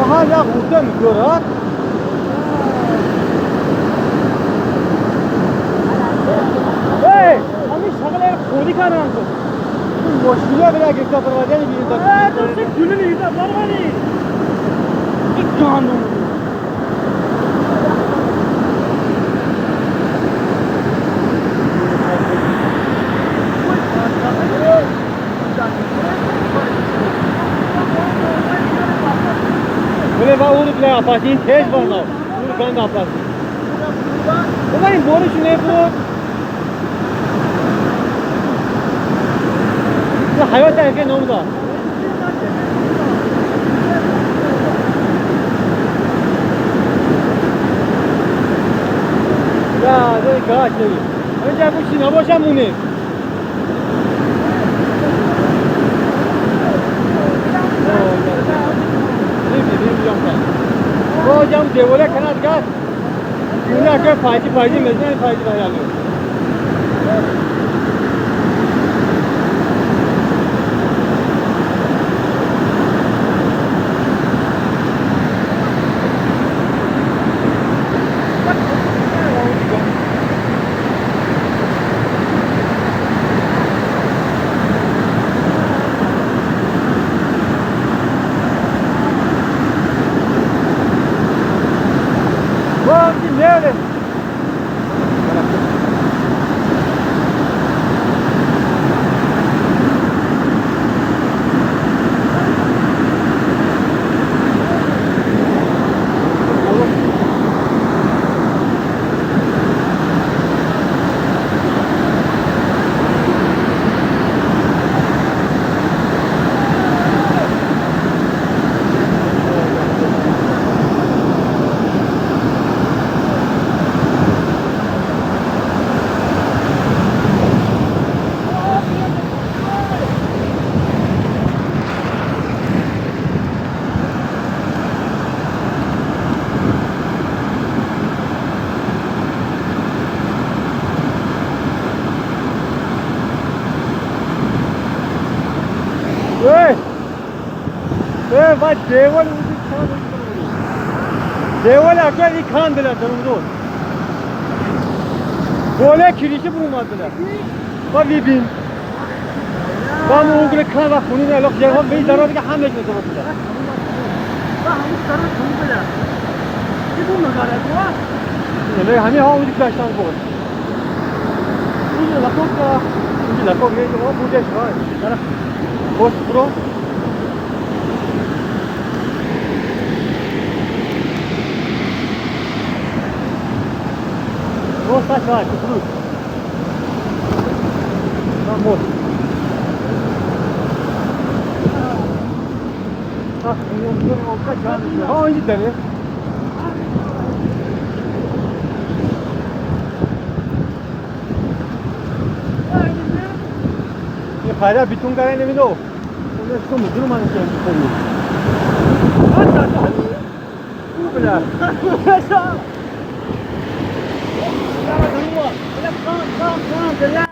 Hala burada mı görür? Hey, আমি সকালে খড়ি খান আনতো। মুশকিল বেলা গিফট পরওয়াজে নি। তো সে গুলি নি তা বরবানি কি গান। বলে বা ওর প্লে আপাসি শেষ বানাও ওর গান আপাসি তোমার বড় শুনে পুরো还要再给弄的。呀，这个这里，人家不去那么项目呢。哦，这देवले खाना का के फायदी फायदी मिलते हैं फायदी भाई। Nerede? Bak deval deval akar yıkandılar durumda. Böyle kirişi bulmadılar. Bak bibin. Bak bu uğra kan bak bunu ne lok cevap bey zarar ki hamle etmedi durumda. Bak hamle zarar durumda. Bu ne kadar bu? Ne hani ha ucu kaçtan bu. Ucu lakok ka. Ucu lakok ne bu bu deş var. Boş bro. Nossa, vai, cruz. Vamos. Ah, onde tem, né? E 비통 가라님도 오늘 좀 무슨 말인지 모르겠어. 아,